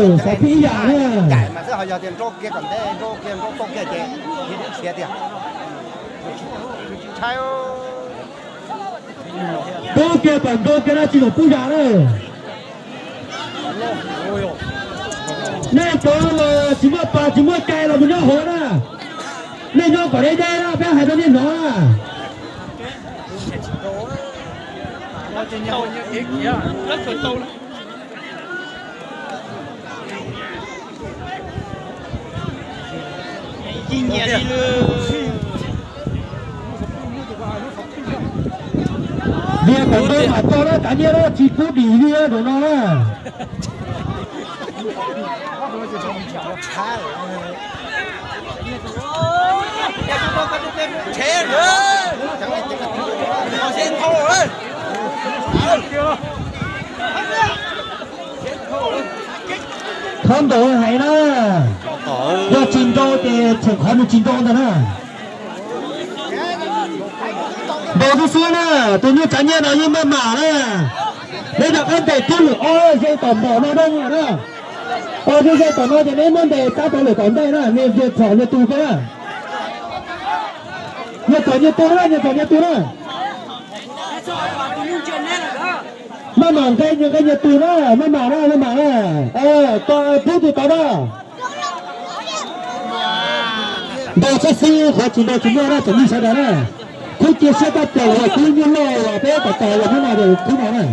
Xav tib yam na. Pub kiag kom nrau kiag na, tsis txhob pub yam na. Nej cov tsis muaj pas tsis muaj cai los mus nyob hauv na. Nej nyob kom deb deb na, peb hais rau nej hnov na. Vim tom ntej mas tau lawm, kav nyiaj lawm, tsis pub dim li zaum no na. Qhov ntaus hais na, yog tsis nrau ces tseem qhov nws tsis nrau ntag na. Ntaus xwb xwb na, tus nyuj tsav nyiaj no yeej maj mam na. Neb rov qab ntes tib lwm ob ze tom npaum no na na. Ob ze tom no ces neb muab ntes tab tom lwm tom ntej na, nws txhom nws tus koj na. Nyias txhom nyias tus na, nyias txhom nyias tus na. Maj mam nqe nyias nqe nyias tus na, maj mam na, maj mam na. Pub tus tod na. Ntaus xwb xwb, qhov tsis ntaus tsis muaj na, tsoom mloog sawv daws na. Khub cia siab tshaj plaws los yog khub nyuj loj uas peb tom tos los hnub no ces khub no na.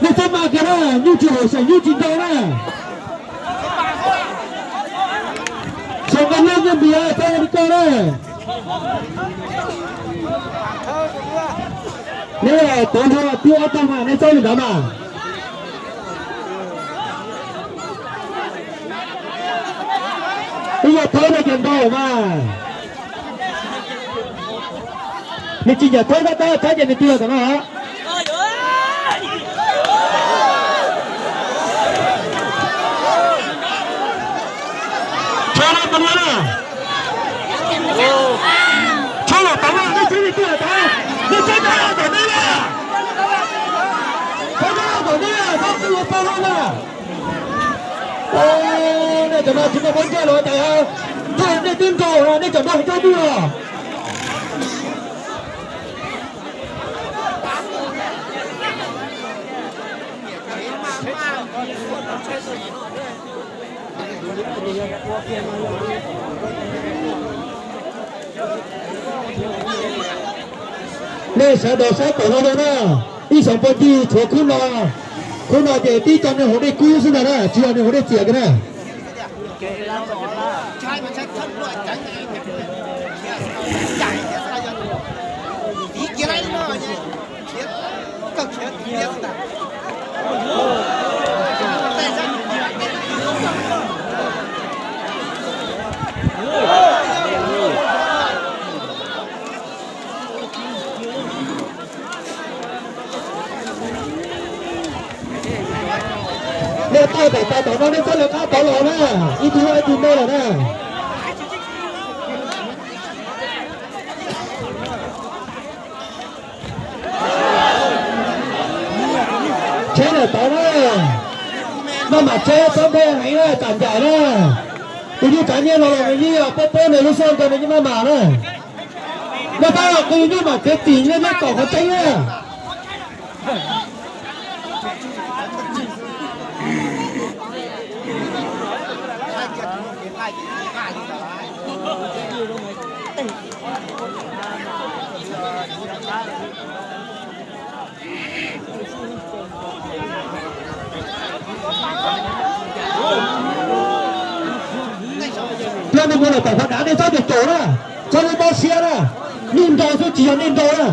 Nej txhob maj kiag na, nyuj tsis haum xyom nyuj tsis nrau na. Xyov nqe loj nyiaj npias txhob ua li koj na. Neb tuav hlua pib ob tag mas neb txhob li ntawd mas. Ib yam thawb no ces ntaus mas. Nws tsis nyiam thawb tab tab thawb ces nws tig los tom no. Tso na, tso na. Tso los tod na, nej tsis li tig los tod, nej tsis nyob los tom nej na. Tsis nyob los tom nej na, txhob tig los tod na. Nej cov no tsis muaj pob ntseg los cas, nrog nej twb nrau, nej cov no hais rau twg os. Nej sawv daws saib tom no no na, ib xyoos pov ncig tshuav khub no, khub no ces tib co niag hauv dej kub xwb ntag na, tsis yog niag hauv dej txias kiag na. Nej tuaj pem pas tom no nej txhob lawv qab tod los na, ib tug ib tug ntej lawm na. Tsheb lawm tod na, maj mam tsheb txhob nthe heev na, tsam ncaim na. Tus nyuj tsav nyiaj no los nws yeej pob pob nws lub xyoob rau nws yeej maj mam na. Noj tab qw nyuj mam txiav txim nej maj tom qhov tseeb na. Coj nej mus lawm tom qhov dav nej txhob caum caum na, txhob mob siab na, nej nrau xwb tsis yog nej nrau na.